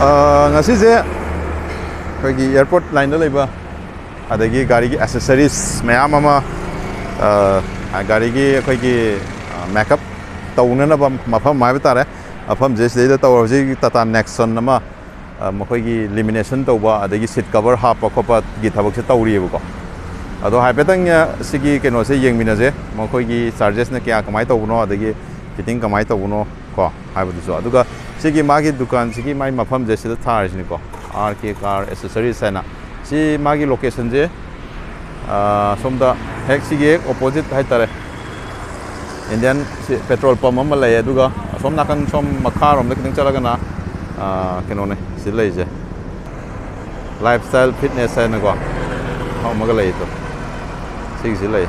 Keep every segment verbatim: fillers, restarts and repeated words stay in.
ꯑ, ꯉꯁꯤꯁꯦ ꯑꯩꯈꯣꯏꯒꯤ ꯑꯦꯌꯥꯔꯄꯣꯔꯠ ꯂꯥꯏꯟꯗ ꯂꯩꯕ, ꯑꯗꯒꯤ ꯒꯥꯔꯤꯒꯤ ꯑꯦꯁꯦꯁꯔꯤꯁ ꯃꯌꯥꯝ ꯑꯃ, ꯑ, ꯒꯥꯔꯤꯒꯤ ꯑꯩꯈꯣꯏꯒꯤ ꯃꯦꯀꯞ ꯇꯧꯅꯅꯕ ꯃꯐꯝ ꯍꯥꯏꯕ ꯇꯥꯔꯦ꯫ ꯃꯐꯝꯁꯦ ꯁꯤꯗꯩꯗ ꯇꯧꯔ, ꯍꯧꯖꯤꯛ ꯇꯥꯇꯥ ꯅꯦꯛꯁꯟ ꯑꯃ, ꯑ, ꯃꯈꯣꯏꯒꯤ ꯂꯤꯃꯤꯅꯦꯁꯟ ꯇꯧꯕ ꯑꯗꯒꯤ ꯁꯤꯠ ꯀꯕꯔ ꯍꯥꯞꯄ ꯈꯣꯠꯄꯒꯤ ꯊꯕꯛꯁꯦ ꯇꯧꯔꯤꯑꯕꯀꯣ꯫ ꯑꯗꯣ ꯍꯥꯏꯐꯦꯠꯇꯪ, ꯑ, ꯁꯤꯒꯤ ꯀꯩꯅꯣꯁꯦ ꯌꯦꯡꯃꯤꯟꯅꯁꯦ, ꯃꯈꯣꯏꯒꯤ ꯆꯥꯔꯖꯦꯁꯅ ꯀꯌꯥ, ꯀꯃꯥꯏꯅ ꯇꯧꯕꯅꯣ, ꯑꯗꯒꯤ ꯐꯤꯠꯇꯤꯡ ꯀꯃꯥꯏꯅ ꯇꯧꯕꯅꯣ ꯀꯣ ꯍꯥꯏꯕꯗꯨꯁꯨ꯫ ꯑꯗꯨꯒ ꯁꯤꯒꯤ ꯃꯥꯒꯤ ꯗꯨꯀꯥꯟꯁꯤꯒꯤ ꯃꯥꯏ ꯃꯐꯝꯁꯦ ꯁꯤꯗ ꯊꯥꯔꯤꯁꯤꯅꯤꯀꯣ, ꯑꯥꯔ ꯀꯦ ꯀꯥꯔ ꯑꯦꯁꯦꯁꯔꯤꯁ ꯍꯥꯏꯅ꯫ ꯁꯤ ꯃꯥꯒꯤ ꯂꯣꯀꯦꯁꯟꯁꯦ, ꯑ, ꯁꯣꯝꯗ ꯍꯦꯛ ꯁꯤꯒꯤ ꯍꯦꯛ ꯑꯣꯄꯣꯖꯤꯠ ꯍꯥꯏꯇꯥꯔꯦ, ꯏꯟꯗꯤꯌꯥꯟ ꯁꯤ ꯄꯦꯇ꯭ꯔꯣꯜ ꯄꯝ ꯑꯃ ꯂꯩ꯫ ꯑꯗꯨꯒ ꯑꯁꯣꯝ ꯅꯥꯀꯟ ꯁꯣꯝ ꯃꯈꯥꯔꯣꯝꯗ ꯈꯤꯇꯪ ꯆꯠꯂꯒꯅ, ꯑ, ꯀꯩꯅꯣꯅꯦ ꯁꯤ ꯂꯩꯔꯤꯁꯦ, ꯂꯥꯏꯐ ꯏꯁꯇꯥꯏꯜ ꯐꯤꯠꯅꯦꯁ ꯍꯥꯏꯅꯀꯣ ꯃꯐꯝ ꯑꯃꯒ ꯂꯩ꯫ ꯑꯗꯣ ꯁꯤꯒꯤꯁꯤ ꯂꯩ꯫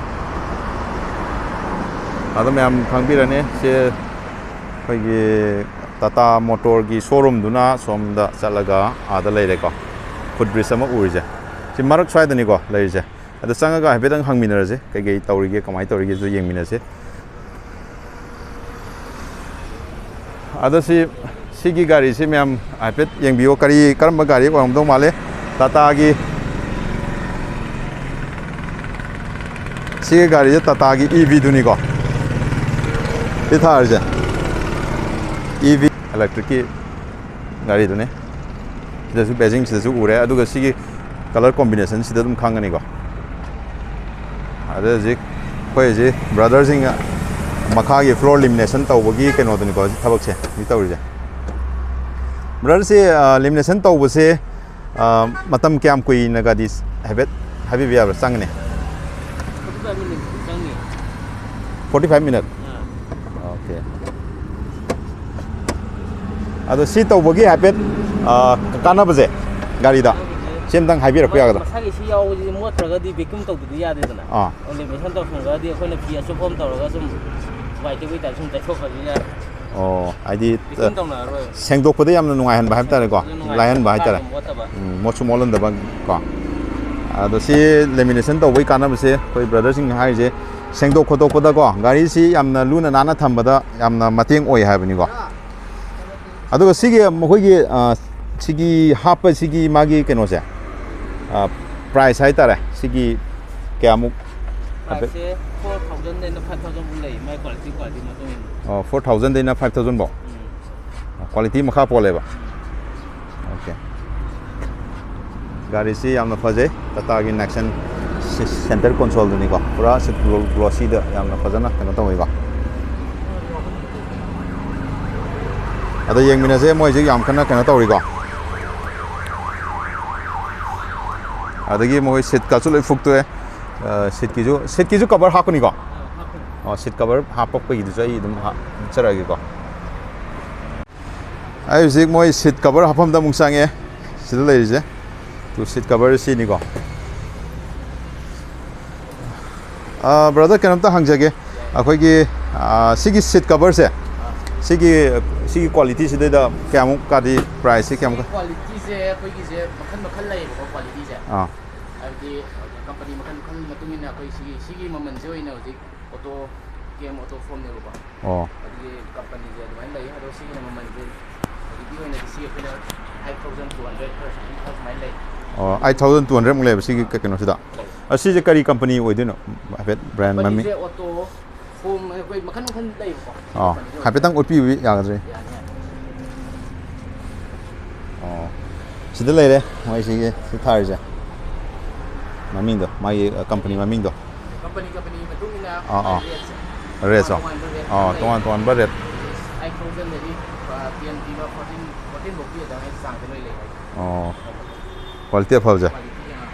ꯑꯗꯣ ꯃꯌꯥꯝ ꯈꯪꯕꯤꯔꯅꯤ, ꯁꯤ ꯑꯩꯈꯣꯏꯒꯤ ꯇꯥꯇꯥ ꯃꯣꯇꯣꯔꯒꯤ ꯁꯣꯔꯨꯝꯗꯨꯅ ꯁꯣꯝꯗ ꯆꯠꯂꯒ ꯑꯥꯗ ꯂꯩꯔꯦꯀꯣ꯫ ꯐꯨꯠ ꯕ꯭ꯔꯤꯖ ꯑꯃ ꯎꯔꯤꯁꯦ, ꯁꯤ ꯃꯔꯛ ꯁ꯭ꯋꯥꯏꯗꯅꯤꯀꯣ ꯂꯩꯔꯤꯁꯦ꯫ ꯑꯗꯣ ꯆꯪꯉꯒ ꯍꯥꯏꯐꯦꯠꯇꯪ ꯍꯪꯃꯤꯟꯅꯔꯁꯦ, ꯀꯩꯀꯩ ꯇꯧꯔꯤꯒꯦ, ꯀꯃꯥꯏꯅ ꯇꯧꯔꯤꯒꯦꯁꯨ ꯌꯦꯡꯃꯤꯟꯅꯁꯦ꯫ ꯑꯗꯣ ꯁꯤ, ꯁꯤꯒꯤ ꯒꯥꯔꯤꯁꯤ ꯃꯌꯥꯝ ꯍꯥꯏꯐꯦꯠ ꯌꯦꯡꯕꯤꯌꯣ, ꯀꯔꯤ, ꯀꯔꯝꯕ ꯒꯥꯔꯤ ꯑꯣꯏꯔꯝꯗꯧ ꯃꯥꯜꯂꯦ? ꯇꯥꯇꯥꯒꯤ, ꯁꯤꯒꯤ ꯒꯥꯔꯤꯁꯦ ꯇꯥꯇꯥꯒꯤ ꯏ ꯚꯤꯗꯨꯅꯤꯀꯣ, ꯁꯤ ꯊꯥꯔꯤꯁꯦ ꯏ ꯚꯤ ꯏꯂꯦꯛꯇ꯭ꯔꯤꯛꯀꯤ ꯒꯥꯔꯤꯗꯨꯅꯤ꯫ ꯁꯤꯗꯁꯨ ꯕꯦꯖꯤꯡ ꯁꯤꯗꯁꯨ ꯎꯔꯦ, ꯑꯗꯨꯒ ꯁꯤꯒꯤ ꯀꯂꯔ ꯀꯣꯝꯕꯤꯅꯦꯁꯟ ꯁꯤꯗ ꯑꯗꯨꯝ ꯈꯪꯒꯅꯤꯀꯣ꯫ ꯑꯗ ꯍꯧꯖꯤꯛ ꯑꯩꯈꯣꯏ ꯍꯧꯖꯤꯛ ꯕ꯭ꯔꯗꯔꯁꯤꯡ ꯃꯈꯥꯒꯤ ꯐ꯭ꯂꯣꯔ ꯂꯤꯃꯤꯅꯦꯁꯟ ꯇꯧꯕꯒꯤ ꯀꯩꯅꯣꯗꯨꯅꯤꯀꯣ ꯍꯧꯖꯤꯛ ꯊꯕꯛꯁꯦ ꯍꯧꯖꯤꯛ ꯇꯧꯔꯤꯁꯦ꯫ ꯕ꯭ꯔꯗꯔꯁꯦ, ꯑ, ꯂꯤꯃꯤꯅꯦꯁꯟ ꯇꯧꯕꯁꯦ, ꯑ, ꯃꯇꯝ ꯀꯌꯥꯝ ꯀꯨꯏꯅꯒꯗꯤ ꯍꯥꯏꯐꯦꯠ ꯍꯥꯏꯕꯤꯕ ꯌꯥꯕ꯭ꯔꯥ? ꯆꯪꯒꯅꯤ? ꯐꯣꯔꯇꯤ ꯐꯥꯏꯚ ꯃꯤꯅꯤꯠ ꯆꯪꯅꯤ꯫ Forty five minute? ꯑꯥ꯫ ꯑꯣꯀꯦ꯫ ꯑꯗꯣ ꯁꯤ ꯇꯧꯕꯒꯤ ꯍꯥꯏꯐꯦꯠ, ꯑ, ꯀꯥꯟꯅꯕꯁꯦ ꯒꯥꯔꯤꯗ ꯀꯥꯟꯅꯕꯁꯦ ꯁꯤ ꯑꯝꯇꯪ ꯍꯥꯏꯕꯤꯔꯛꯄ ꯃ-, ꯌꯥꯒꯗ꯭ꯔꯥ? ꯃꯁꯥꯒꯤ ꯁꯤ ꯌꯥꯎꯕꯁꯤꯗꯤ ꯃꯣꯠꯇ꯭ꯔꯒꯗꯤ ꯚꯦꯀ꯭ꯌꯨꯝ ꯇꯧꯗꯗꯤ ꯌꯥꯗꯦꯗꯅ꯫ ꯑꯥ꯫ ꯂꯦꯃꯤꯅꯦꯁꯟ ꯇꯧꯁꯟꯈ꯭ꯔꯗꯤ ꯑꯩꯈꯣꯏꯅ ꯐꯤ ꯑꯆꯣꯠꯄ ꯑꯃ ꯇꯧꯔꯒ ꯁꯨꯝ ꯋꯥꯏ ꯇꯩꯕꯒꯤ ꯇꯥꯏꯞ ꯁꯨꯝ ꯇꯩꯊꯣꯛꯈ꯭ꯔꯁꯨ ꯌꯥꯏ꯫ ꯑꯣ, ꯍꯥꯏꯗꯤ, ꯚꯦꯀ꯭ꯌꯨꯝ ꯇꯧꯅꯔꯔꯣꯏ꯫ ꯁꯦꯡꯗꯣꯛꯄꯗ ꯌꯥꯝꯅ ꯅꯨꯡꯉꯥꯏꯍꯟꯕ ꯍꯥꯏꯕ ꯇꯥꯔꯦꯀꯣ, ꯁꯦꯡꯗꯣꯛꯄꯗ ꯅꯨꯡꯉꯥꯏꯍꯟꯕ, ꯂꯥꯏꯍꯟꯕ ꯍꯥꯏ ꯇꯥꯔꯦ꯫ ꯃꯈꯥꯗ ꯃꯣꯠꯇꯕ꯫ ꯎꯝ, ꯃꯣꯠꯁꯨ ꯃꯣꯠꯍꯟꯗꯕ ꯀꯣ꯫ ꯑꯗꯣ ꯁꯤ ꯂꯦꯃꯤꯅꯦꯁꯟ ꯇꯧꯕꯒꯤ ꯀꯥꯟꯅꯕꯁꯦ ꯑꯩꯈꯣꯏ ꯕ꯭ꯔꯗꯔꯁꯤꯡꯅ ꯍꯥꯏꯔꯤꯁꯦ, ꯁꯦꯡꯗꯣꯛ ꯈꯣꯠꯇꯣꯛꯄꯗꯀꯣ, ꯒꯥꯔꯤꯁꯤ ꯌꯥꯝꯅ ꯂꯨꯅ ꯅꯥꯟꯅ ꯊꯝꯕꯗ ꯌꯥꯝꯅ ꯃꯇꯦꯡ ꯑꯣꯏ ꯍꯥꯏꯕꯅꯤꯀꯣ꯫ ꯑꯗꯨꯒ ꯁꯤꯒꯤ ꯃꯈꯣꯏꯒꯤ, ꯑ, ꯁꯤꯒꯤ ꯍꯥꯞꯄꯁꯤꯒꯤ ꯃꯥꯒꯤ ꯀꯩꯅꯣꯁꯦ, ꯄ꯭ꯔꯥꯏꯁ ꯍꯥꯏꯇꯥꯔꯦ, ꯁꯤꯒꯤ ꯀꯌꯥꯃꯨꯛ ꯍꯥꯏꯐꯦꯠ? ꯄ꯭ꯔꯥꯏꯁꯁꯦ ꯐꯣꯔ ꯊꯥꯎꯖꯟꯗꯩꯅ ꯐꯥꯏꯚ ꯊꯥꯎꯖꯟ ꯐꯥꯎ ꯂꯩ, ꯃꯥꯏ ꯀ꯭ꯋꯥꯂꯤꯇꯤ ꯀ꯭ꯋꯥꯂꯤꯇꯤ ꯃꯇꯨꯡ ꯏꯟꯅ꯫ ꯑꯣ, ꯐꯣꯔ ꯊꯥꯎꯖꯟꯗꯩꯅ ꯐꯥꯏꯚ ꯊꯥꯎꯖꯟ ꯐꯥꯎ? ꯀ꯭ꯋꯥꯂꯤꯇꯤ ꯃꯈꯥ ꯄꯣꯜꯂꯦꯕ? ꯑꯣꯀꯦ. ꯒꯥꯔꯤꯁꯤ ꯌꯥꯝꯅ ꯐꯖꯩ, ꯇꯥꯇꯥꯒꯤ ꯅꯦꯛꯁꯟ ꯁꯦꯟꯇꯔ ꯀꯣꯟꯁꯣꯜꯗꯨꯅꯤꯀꯣ, ꯄꯨꯔꯥ ꯁꯤ ꯒ꯭ꯂꯣꯁꯤꯗ ꯌꯥꯝꯅ ꯐꯖꯅ ꯀꯩꯅꯣ ꯇꯧꯋꯤꯀꯣ. ꯑꯗꯣ ꯌꯦꯡꯃꯤꯟꯅꯁꯦ, ꯃꯣꯏꯁꯤ ꯌꯥꯝ ꯀꯟꯅ ꯀꯩꯅꯣ ꯇꯧꯔꯤꯀꯣ. ꯑꯗꯒꯤ ꯃꯣꯏ ꯁꯤꯠꯀꯁꯨ ꯂꯣꯏ ꯐꯨꯛꯇꯣꯛꯑꯦ. ꯁꯤꯠꯀꯤꯁꯨ ꯁꯤꯠꯀꯤꯁꯨ ꯀꯕꯔ ꯍꯥꯞꯀꯅꯤꯀꯣ? ꯑꯣ, ꯁꯤꯠ ꯀꯕꯔ ꯍꯥꯞꯄꯛꯄꯒꯤꯗꯨꯁꯨ ꯑꯩ ꯑꯗꯨꯝ ꯍꯥꯞꯆꯔꯛꯑꯒꯦꯀꯣ. ꯑꯩ ꯍꯧꯖꯤꯛ ꯃꯣꯏ ꯁꯤꯠ ꯀꯕꯔ ꯍꯥꯞꯐꯝꯗ ꯑꯃꯨꯛ ꯆꯪꯉꯦ, ꯁꯤꯗ ꯂꯩꯔꯤꯁꯦ. ꯇꯨ ꯁꯤꯠ ꯀꯕꯔ ꯁꯤꯅꯤꯀꯣ. ꯕ꯭ꯔꯗꯔ, ꯀꯩꯅꯣꯝꯇ ꯍꯪꯖꯒꯦ, ꯑꯩꯈꯣꯏꯒꯤ ꯁꯤꯒꯤ ꯁꯤꯠ ꯀꯕꯔꯁꯦ, ꯁꯤꯒꯤ ꯁꯤꯒꯤ ꯀ꯭ꯋꯥꯂꯤꯇꯤꯁꯤꯗꯩꯗ ꯀꯌꯥꯃꯨꯛꯀꯗꯤ, ꯄ꯭ꯔꯥꯏꯁꯁꯦ ꯀꯌꯥꯃꯨꯛꯀ? ꯀ꯭ꯋꯥꯂꯤꯇꯤꯁꯦ ꯑꯩꯈꯣꯏꯒꯤꯁꯦ ꯃꯈꯜ ꯃꯈꯜ ꯂꯩꯌꯦꯕꯀꯣ, ꯀ꯭ꯋꯥꯂꯤꯇꯤꯁꯦ. ꯑꯥ. ꯍꯥꯏꯕꯗꯤ ꯀꯝꯄꯅꯤ ꯃꯈꯜ ꯃꯈꯜꯒꯤ ꯃꯇꯨꯡ ꯏꯟꯅ ꯑꯩꯈꯣꯏ ꯁꯤꯒꯤ ꯁꯤꯒꯤ ꯃꯃꯜꯁꯦ ꯑꯣꯏꯅ ꯍꯧꯖꯤꯛ ꯑꯣꯇꯣ ꯀꯦꯝ ꯑꯣꯇꯣ ꯐꯣꯝꯅꯦꯕꯀꯣ. ꯑꯣ. ꯑꯗꯨꯒꯤ ꯀꯝꯄꯅꯤꯁꯦ ꯑꯗꯨꯃꯥꯏꯅ ꯂꯩ꯫ ꯑꯗꯣ ꯁꯤꯒꯤꯅ ꯃꯃꯜꯁꯦ ꯍꯧꯖꯤꯛꯀꯤ ꯑꯣꯏꯅꯗꯤ ꯁꯤ ꯑꯩꯈꯣꯏꯅ ꯑꯩꯠ ꯊꯥꯎꯖꯟ ꯇꯨ ꯍꯟꯗ꯭ꯔꯦꯠ ꯈꯔ ꯁꯨꯃꯥꯏꯅ ꯂꯩ꯫ ꯑꯣ, ꯑꯩꯠ ꯊꯥꯎꯖꯟ ꯇꯨ ꯍꯟꯗ꯭ꯔꯦꯠꯃꯨꯛ ꯂꯩꯌꯦꯕ ꯁꯤꯒꯤ ꯀꯩꯅꯣꯁꯤꯗ. ꯑ, ꯁꯤꯁꯦ ꯀꯔꯤ ꯀꯝꯄꯅꯤ ꯑꯣꯏꯗꯣꯏꯅꯣ? ꯍꯥꯏꯐꯦꯠ ꯕ꯭ꯔꯥꯟ ꯃꯃꯤꯡ. ꯀꯝꯄꯅꯤꯁꯦ ꯑꯣꯇꯣ ꯐꯣꯝ ꯑꯩꯈꯣꯏ ꯃꯈꯜ ꯃꯈꯜ ꯂꯩꯕꯀꯣ. ꯑꯣ, ꯍꯥꯏꯐꯦꯠꯇꯪ ꯎꯠꯄꯤꯕ ꯌꯥꯒꯗ꯭ꯔꯥ? ꯌꯥꯅꯤ, ꯌꯥꯅꯤ. ꯑꯣ, ꯁꯤꯗ ꯂꯩꯔꯦ ꯃꯣꯏ ꯁꯤꯒꯤ ꯁꯤ ꯊꯥꯔꯤꯁꯦ, ꯃꯃꯤꯡꯗꯣ, ꯃꯥꯒꯤ ꯀꯝꯄꯅꯤ ꯃꯃꯤꯡꯗꯣ. ꯀꯝꯄꯅꯤ ꯀꯝꯄꯅꯤ ꯃꯇꯨꯡ ꯏꯟꯅ ꯑꯥ, ꯑꯥ. ꯔꯦꯠꯁꯦ. ꯔꯦꯠꯁꯣ? ꯇꯣꯉꯥꯟ ꯇꯣꯉꯥꯟꯕ ꯔꯦꯠ ꯑꯥ, ꯂꯩ. ꯇꯣꯉꯥꯟ ꯇꯣꯉꯥꯟꯕ ꯔꯦꯠ. ꯑꯩꯠ ꯊꯥꯎꯖꯟꯗꯒꯤ ꯇꯦꯟ ꯄꯤꯕ, ꯐꯣꯔꯇꯤꯟ, ꯐꯣꯔꯇꯤꯟ ꯐꯥꯎ ꯄꯤ ꯑꯗꯨꯃꯥꯏꯅ ꯆꯥꯡꯗ ꯂꯣꯏ ꯂꯩ ꯍꯥꯏꯗꯤ. ꯑꯣ, ꯀ꯭ꯋꯥꯂꯤꯇꯤ ꯑꯐꯕꯁꯦ. ꯀ꯭ꯋꯥꯂꯤꯇꯤ, ꯑꯥ.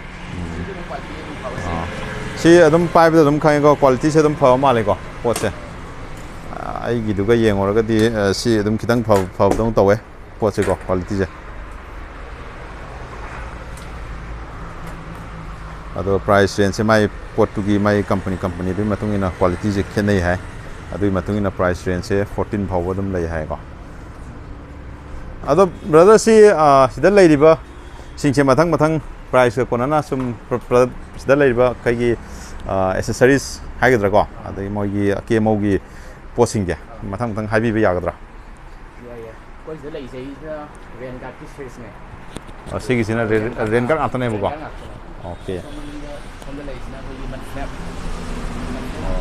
ꯁꯤꯁꯨ ꯑꯗꯨꯝ ꯀ꯭ꯋꯥꯂꯤꯇꯤ ꯑꯗꯨꯝ ꯐꯕ ꯁꯦꯝꯃꯦ. ꯑꯥ. ꯁꯤ ꯑꯗꯨꯝ ꯄꯥꯏꯕꯗ ꯑꯗꯨꯝ ꯈꯪꯉꯤꯀꯣ, ꯀ꯭ꯋꯥꯂꯤꯇꯤꯁꯦ ꯑꯗꯨꯝ ꯐꯕ ꯃꯥꯜꯂꯦꯀꯣ ꯄꯣꯠꯁꯦ. ꯑꯥ, ꯑꯩꯒꯤꯗꯨꯒ ꯌꯦꯡꯉꯨꯔꯒꯗꯤ, ꯑ, ꯁꯤ ꯑꯗꯨꯝ ꯈꯤꯇꯪ ꯐꯕ, ꯐꯕꯗꯧꯅ ꯇꯧꯋꯦ ꯄꯣꯠꯁꯦꯀꯣ, ꯀ꯭ꯋꯥꯂꯤꯇꯤꯁꯦ. ꯑꯗꯣ ꯄ꯭ꯔꯥꯏꯁ ꯔꯦꯟꯖꯁꯦ ꯃꯥꯏ ꯄꯣꯠꯇꯨꯒꯤ, ꯃꯥꯏ ꯀꯝꯄꯅꯤ ꯀꯝꯄꯅꯤꯗꯨꯒꯤ ꯃꯇꯨꯡ ꯏꯟꯅ ꯀ꯭ꯋꯥꯂꯤꯇꯤꯁꯦ ꯈꯦꯠꯅꯩ ꯍꯥꯏ. ꯑꯗꯨꯒꯤ ꯃꯇꯨꯡ ꯏꯟꯅ ꯄ꯭ꯔꯥꯏꯁ ꯔꯦꯟꯖꯁꯦ ꯐꯣꯔꯇꯤꯟ ꯐꯥꯎꯕ ꯑꯗꯨꯝ ꯂꯩ ꯍꯥꯏꯀꯣ. ꯑꯗꯣ ꯕ꯭ꯔꯗꯔ, ꯁꯤ, ꯑ, ꯁꯤꯗ ꯂꯩꯔꯤꯕ ꯁꯤꯡꯁꯦ ꯃꯊꯪ ꯃꯊꯪ ꯄ꯭ꯔꯥꯏꯁꯀ ꯀꯣꯟꯅꯅ ꯁꯨꯝ ꯄ꯭ꯔ-, ꯄ꯭ꯔ-, ꯁꯤꯗ ꯂꯩꯔꯤꯕ ꯑꯩꯈꯣꯏꯒꯤ, ꯑ, ꯑꯦꯁꯦꯁꯔꯤꯁ ꯍꯥꯏꯒꯗ꯭ꯔꯥꯀꯣ, ꯑꯗꯒꯤ ꯃꯣꯏꯒꯤ ꯑꯀꯦ ꯑꯃꯧꯒꯤ ꯄꯣꯠꯁꯤꯡꯁꯦ ꯃꯊꯪ ꯃꯊꯪ ꯍꯥꯏꯕꯤꯕ ꯌꯥꯒꯗ꯭ꯔꯥ? ꯌꯥꯏ, ꯌꯥꯏ. ꯑꯩꯈꯣꯏ ꯁꯤꯗ ꯂꯩꯖꯩꯁꯤꯅ ꯔꯦꯟ ꯒꯥꯔꯗꯀꯤ ꯁꯤꯔꯤꯁꯅꯦ꯫ ꯑꯣ, ꯁꯤꯒꯤꯁꯤꯅ ꯔꯦꯟ ꯒꯥꯔꯗ ꯉꯥꯛꯇꯅꯦꯕꯀꯣ꯫ ꯔꯦꯟ ꯒꯥꯔꯗ ꯉꯥꯛꯇꯅꯦ꯫ ꯑꯣꯀꯦ꯫ ꯁꯣꯝ ꯃꯅꯤꯡꯗ ꯁꯣꯝꯗ ꯂꯩꯔꯤꯁꯤꯅ ꯑꯩꯈꯣꯏꯒꯤ ꯃꯟ ꯐ꯭ꯂꯦꯞ꯫ ꯑꯣ,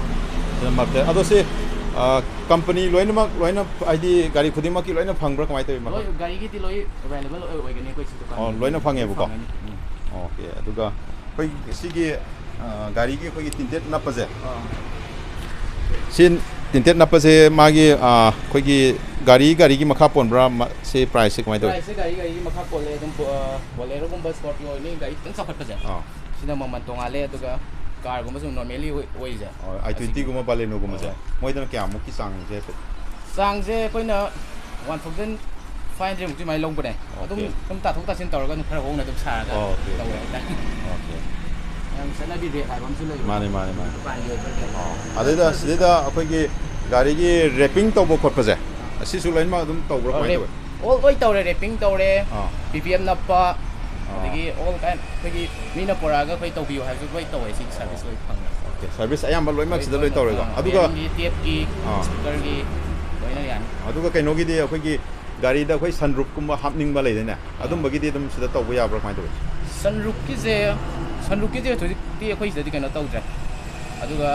ꯁꯤꯅ ꯃꯟ ꯐ꯭ꯂꯦꯞ꯫ ꯑꯗꯣ ꯁꯤ ꯀꯝꯄꯅꯤ ꯂꯣꯏꯅꯃꯛ, ꯂꯣꯏꯅ, ꯍꯥꯏꯗꯤ ꯒꯥꯔꯤ ꯈꯨꯗꯤꯡꯃꯛꯀꯤ ꯂꯣꯏꯅ ꯐꯪꯕ꯭ꯔꯥ, ꯀꯃꯥꯏꯅ ꯇꯧꯋꯤ? ꯂꯣꯏ, ꯒꯥꯔꯤꯒꯤꯗꯤ ꯂꯣꯏ ꯑꯦꯕꯥꯏꯂꯦꯕꯜ ꯑꯣꯏꯒꯅꯤ ꯑꯩꯈꯣꯏ ꯁꯤ ꯗꯨꯀꯥꯟ꯫ ꯑꯣ, ꯂꯣꯏꯅ ꯐꯪꯉꯦꯕꯀꯣ꯫ ꯐꯪꯒꯅꯤ꯫ ꯎꯝ꯫ ꯑꯣꯀꯦ꯫ ꯑꯗꯨꯒ ꯑꯩꯈꯣꯏ ꯁꯤꯒꯤ ꯑ, ꯒꯥꯔꯤꯒꯤ ꯑꯩꯈꯣꯏꯒꯤ ꯇꯤꯟꯇꯦꯠ ꯅꯞꯄꯁꯦ, ꯑꯥ꯫ ꯁꯤ ꯇꯤꯟꯇꯦꯠ ꯅꯞꯄꯁꯦ ꯃꯥꯒꯤ, ꯑ, ꯑꯩꯈꯣꯏꯒꯤ ꯒꯥꯔꯤ, ꯒꯥꯔꯤꯒꯤ ꯃꯈꯥ ꯄꯣꯟꯕ꯭ꯔꯥ? ꯃ-, ꯁꯤ ꯄ꯭ꯔꯥꯏꯁꯁꯦ ꯀꯃꯥꯏꯅ ꯇꯧꯋꯤ? ꯄ꯭ꯔꯥꯏꯁꯁꯦ ꯒꯥꯔꯤ, ꯒꯥꯔꯤꯒꯤ ꯃꯈꯥ ꯄꯣꯜꯂꯦ꯫ ꯑꯗꯨꯝ ꯕꯣ-, ꯑ, ꯕꯣꯂꯦꯔꯣꯒꯨꯝꯕ, ꯁ꯭ꯀꯣꯔꯄꯤꯌꯣ ꯑꯣꯏꯅꯤ, ꯒꯥꯔꯤ ꯈꯤꯇꯪ ꯆꯥꯎꯈꯠꯄꯁꯦ꯫ ꯑꯥ꯫ ꯁꯤꯅ ꯃꯃꯜ ꯇꯣꯡꯉꯥꯜꯂꯦ꯫ ꯑꯗꯨꯒ ꯀꯥꯔꯒꯨꯝꯕ ꯁꯨꯝ ꯅꯣꯔꯃꯦꯂꯤ ꯑꯣꯏ-, ꯑꯣꯏꯔꯤꯁꯦ꯫ ꯑꯣ, ꯑꯥꯏ ꯇ꯭ꯋꯦꯟꯇꯤꯒꯨꯝꯕ, ꯕꯥꯂꯦꯅꯣꯒꯨꯝꯕꯁꯦ, ꯑꯥ꯫ ꯃꯣꯏꯗꯅ ꯀꯌꯥꯃꯨꯛꯀꯤ ꯆꯥꯡꯁꯦ ꯍꯥꯏꯐꯦꯠ? ꯆꯥꯡꯁꯦ ꯑꯩꯈꯣꯏꯅ ꯋꯥꯟ ꯊꯥꯎꯖꯟ ꯐꯥꯏꯚ ꯍꯟꯗ꯭ꯔꯦꯗꯃꯨꯛꯀꯤ ꯑꯗꯨꯃꯥꯏꯅ ꯂꯧꯕꯅꯦ꯫ ꯑꯗꯨꯝ, ꯑꯣꯀꯦ꯫ ꯑꯗꯨꯝ ꯇꯥꯊꯣꯛ ꯇꯥꯁꯤꯟ ꯇꯧꯔꯒ ꯑꯗꯨꯝ ꯈꯔ ꯍꯣꯡꯅ ꯑꯗꯨꯝ ꯁꯥꯔꯒ ꯑꯣꯀꯦ, ꯇꯧꯋꯦ ꯑꯣꯀꯦ꯫ ꯍꯥꯏꯇꯥꯔꯦ꯫ ꯑꯣꯀꯦ꯫ ꯌꯥꯝ ꯆꯠꯅꯕꯤ ꯔꯦꯠ ꯍꯥꯏꯕ ꯑꯃꯁꯨ ꯂꯩꯕꯅꯦ꯫ ꯃꯥꯅꯦ, ꯃꯥꯅꯦ, ꯃꯥꯅꯦ꯫ ꯗꯨꯀꯥꯟꯒꯤ ꯑꯣꯏꯕ ꯔꯦꯠ꯫ ꯑꯣ, ꯑꯗꯨꯗ ꯁꯤꯗꯩꯗ ꯑꯩꯈꯣꯏꯒꯤ ꯒꯥꯔꯤꯒꯤ ꯔꯦꯄꯤꯡ ꯇꯧꯕ ꯈꯣꯠꯄꯁꯦ, ꯑꯁꯤꯁꯨ ꯂꯣꯏꯅꯃꯛ ꯑꯗꯨꯝ ꯇꯧꯕ꯭ꯔꯥ, ꯀꯃꯥꯏꯅ ꯇꯧꯋꯤ? ꯑꯣꯜ ꯂꯣꯏ ꯇꯧꯔꯦ, ꯔꯦꯄꯤꯡ ꯇꯧꯔꯦ, ꯑꯥ꯫ ꯄꯤ ꯄꯤ ꯑꯦꯝ ꯅꯞꯄ, ꯑꯥ꯫ ꯑꯗꯒꯤ ꯑꯣꯜ ꯀꯥꯏꯟ ꯑꯩꯈꯣꯏꯒꯤ ꯃꯤꯅ ꯄꯨꯔꯛꯑꯒ ꯑꯩꯈꯣꯏ ꯇꯧꯕꯤꯌꯨ ꯍꯥꯏꯔꯁꯨ ꯂꯣꯏ ꯇꯧꯋꯦ꯫ ꯁꯤꯒꯤ ꯁꯥꯔꯚꯤꯁ ꯂꯣꯏ ꯐꯪꯉꯦ꯫ ꯑꯣꯀꯦ, ꯁꯥꯔꯚꯤꯁ ꯑꯌꯥꯝꯕ ꯂꯣꯏꯅꯃꯛ ꯁꯤꯗ ꯂꯣꯏ ꯇꯧꯔꯦꯀꯣ꯫ ꯑꯗꯨꯒ ꯋꯥꯌꯔꯤꯡꯒꯤ, ꯇꯦꯞꯀꯤ, ꯑꯥ꯫ ꯁ꯭ꯄꯤꯀꯔꯒꯤ ꯂꯣꯏꯅ ꯌꯥꯅꯤ꯫ ꯑꯗꯨꯒ ꯀꯩꯅꯣꯒꯤꯗꯤ ꯑꯩꯈꯣꯏꯒꯤ ꯒꯥꯔꯤꯗ ꯑꯩꯈꯣꯏ ꯁꯟꯔꯨꯞꯀꯨꯝꯕ ꯍꯥꯞꯅꯤꯡꯕ ꯂꯩꯗꯅꯦ, ꯑꯗꯨꯝꯕꯒꯤꯗꯤ ꯑꯗꯨꯝ ꯁꯤꯗ ꯇꯧꯕ ꯌꯥꯕ꯭ꯔꯥ, ꯀꯃꯥꯏꯅ ꯇꯧꯋꯤ? ꯁꯟꯔꯨꯞꯀꯤꯁꯦ, ꯁꯟꯔꯨꯞꯀꯤꯁꯦ ꯍꯧꯖꯤꯛꯇꯤ ꯑꯩꯈꯣꯏ ꯁꯤꯗꯗꯤ ꯀꯩꯅꯣ ꯇꯧꯗ꯭ꯔꯦ꯫ ꯑꯗꯨꯒ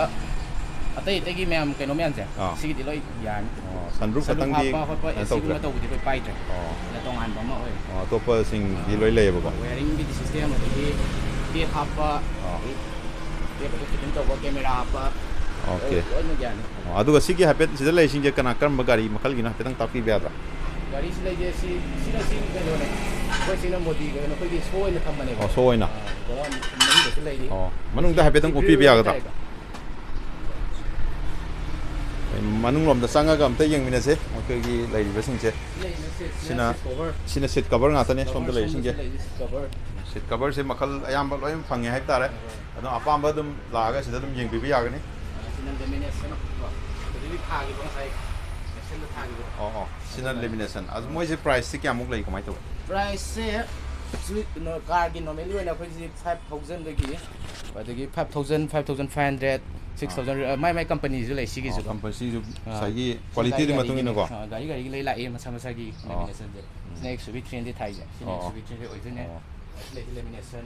ꯑꯇꯩ ꯑꯇꯩꯒꯤ ꯃꯌꯥꯝ ꯀꯩꯅꯣ ꯃꯌꯥꯝꯁꯦ, ꯑꯥ꯫ ꯁꯤꯒꯤꯗꯤ ꯂꯣꯏ ꯌꯥꯔꯅꯤ꯫ ꯑꯣ, ꯁꯟꯔꯨꯞ ꯁꯟꯔꯨꯞ ꯈꯛꯇꯪꯗꯤ ꯍꯥꯞꯄ ꯈꯣꯠꯄ, ꯀꯩꯅꯣ ꯑꯦ ꯁꯤꯒꯨꯝꯕ ꯇꯧꯗ꯭ꯔꯦ? ꯇꯧꯕꯗꯤ ꯑꯩꯈꯣꯏ ꯄꯥꯏꯗ꯭ꯔꯦ꯫ ꯑꯣ꯫ ꯁꯤꯅ ꯇꯣꯉꯥꯟꯕ ꯑꯃ ꯑꯣꯏꯔꯦ꯫ ꯑꯣ, ꯑꯇꯣꯞꯄꯁꯤꯡꯗꯤ ꯂꯣꯏ ꯂꯩꯌꯦꯕꯀꯣ? ꯋꯥꯌꯔꯤꯡꯒꯤꯗꯤ ꯁꯤꯁꯇꯦꯝ, ꯑꯗꯒꯤ ꯇꯦꯞ ꯍꯥꯞꯄ, ꯑꯣ꯫ ꯑꯗꯒꯤ ꯇꯦꯞ ꯑꯗꯨ ꯐꯤꯠꯇꯤꯡ ꯇꯧꯕ, ꯀꯦꯃꯦꯔꯥ ꯍꯥꯞꯄ, ꯑꯣꯀꯦ꯫ ꯂꯣꯏꯅ ꯌꯥꯅꯤ꯫ ꯑꯣ, ꯑꯗꯨꯒ ꯁꯤꯒꯤ ꯍꯥꯏꯐꯦꯠ ꯁꯤꯗ ꯂꯩꯔꯤꯁꯤꯡꯁꯦ ꯀꯅꯥ, ꯀꯔꯝꯕ ꯒꯥꯔꯤ ꯃꯈꯜꯒꯤꯅꯣ ꯍꯥꯏꯐꯦꯠꯇꯪ ꯇꯥꯛꯄꯤꯕ ꯌꯥꯗ꯭ꯔꯥ? ꯒꯥꯔꯤꯁꯤ ꯂꯩꯁꯦ, ꯁꯤ, ꯁꯤꯅ ꯁꯤ ꯀꯩꯅꯣꯅꯦ, ꯑꯩꯈꯣꯏ ꯁꯤꯅ ꯃꯣꯗꯤ ꯀꯩꯅꯣ, ꯑꯩꯈꯣꯏꯒꯤ ꯁꯣ ꯑꯣꯏꯅ ꯊꯝꯕꯅꯦꯕ꯫ ꯑꯣ, ꯁꯣ ꯑꯣꯏꯅ? ꯑꯥ, ꯒꯣꯗꯥꯎꯟ ꯃꯅꯨꯡꯗꯁꯨ ꯂꯩꯔꯤ꯫ ꯑꯣ, ꯃꯅꯨꯡꯗ ꯍꯥꯏꯐꯦꯠꯇꯪ ꯁꯤ ꯎꯠꯄꯤꯕ ꯒ꯭ꯔꯤꯜ ꯌꯥꯒꯗ꯭ꯔꯥ? ꯍꯥꯏꯇꯥꯔꯦꯀꯣ꯫ ꯃꯅꯨꯡ ꯂꯣꯝꯗ ꯆꯪꯉꯒ ꯑꯝꯇ ꯌꯦꯡꯃꯤꯟꯅꯁꯦ, ꯑꯩꯈꯣꯏꯒꯤ ꯂꯩꯔꯤꯕꯁꯤꯡꯁꯦ꯫ ꯁꯤ ꯂꯩꯔꯤꯁꯦ, ꯁꯤꯅ ꯁꯤꯅ, ꯁꯤꯠ ꯀꯣꯚꯔ꯫ ꯁꯤꯅ ꯁꯤꯠ ꯀꯚꯔ ꯉꯥꯛꯇꯅꯦ ꯁꯣꯝꯗ ꯀꯚꯔ ꯂꯩꯔꯤꯁꯤꯡꯁꯦ꯫ ꯁꯣꯝꯗꯁꯨ ꯂꯩꯔꯤ, ꯁꯤꯠ ꯀꯚꯔ꯫ ꯁꯤꯠ ꯀꯚꯔꯁꯦ ꯃꯈꯜ ꯑꯌꯥꯝꯕ ꯂꯣꯏ ꯐꯪꯉꯦ ꯍꯥꯏꯕ ꯇꯥꯔꯦ꯫ ꯑꯗꯣ ꯑꯄꯥꯝꯕ ꯑꯗꯨꯝ ꯂꯥꯛꯑꯒ ꯁꯤꯗ ꯑꯗꯨꯝ ꯌꯦꯡꯕꯤꯕ ꯌꯥꯒꯅꯤ꯫ ꯁꯤꯅ ꯂꯦꯃꯤꯅꯦꯁꯟ ꯀꯣ꯫ ꯍꯧꯖꯤꯛꯀꯤ ꯊꯥꯈꯤꯕ ꯉꯁꯥꯏ ꯃꯦꯁꯟꯗ ꯊꯥꯈꯤꯕ꯫ ꯑꯣ, ꯑꯣ, ꯁꯤꯅ ꯂꯦꯃꯤꯅꯦꯁꯟ꯫ ꯑꯗꯨ ꯃꯣꯏꯁꯦ ꯄ꯭ꯔꯥꯏꯁꯁꯦ ꯀꯌꯥꯃꯨꯛ ꯂꯩ, ꯀꯃꯥꯏꯅ ꯇꯧꯋꯤ? ꯄ꯭ꯔꯥꯏꯁꯁꯦ ꯁꯤ ꯀꯩꯅꯣ, ꯀꯥꯔꯒꯤ ꯅꯣꯔꯃꯦꯜꯂꯤ ꯑꯣꯏꯅ ꯑꯩꯈꯣꯏꯁꯤ ꯐꯥꯏꯚ ꯊꯥꯎꯖꯟꯗꯒꯤ, ꯑꯗꯒꯤ five thousand, five thousand five hundred, six thousand. ꯃꯥꯏ ꯃꯥꯏ ꯀꯝꯄꯅꯤꯁꯨ ꯂꯩ ꯁꯤꯒꯤꯁꯨ꯫ ꯀꯝꯄꯅꯤꯁꯨ ꯑꯥ꯫ ꯉꯁꯥꯏꯒꯤ ꯁꯤ ꯀ꯭ꯋꯥꯂꯤꯇꯤꯗꯨꯒꯤ ꯒꯥꯔꯤ ꯃꯇꯨꯡ ꯒꯥꯔꯤꯒꯤ ꯏꯟꯅꯀꯣ꯫ ꯑꯥ, ꯒꯥꯔꯤ ꯒꯥꯔꯤꯒꯤ ꯂꯩ ꯂꯥꯛꯑꯦ ꯃꯁꯥ ꯃꯁꯥꯒꯤ ꯑꯣ꯫ ꯀꯝꯕꯤꯅꯦꯁꯟꯁꯦ꯫ ꯁꯤꯅ X U V three hundred ꯊꯥꯏꯁꯦ꯫ ꯁꯤꯅ ꯑꯣ, ꯑꯦꯛꯁ ꯌꯨ ꯑꯣ꯫ ꯚꯤ ꯊ꯭ꯔꯤ ꯍꯟꯗ꯭ꯔꯦꯗ ꯑꯣꯏꯗꯣꯏꯅꯦ꯫ ꯑꯣ꯫ ꯑꯁꯤ ꯂꯩꯁꯤ ꯂꯦꯃꯤꯅꯦꯁꯟ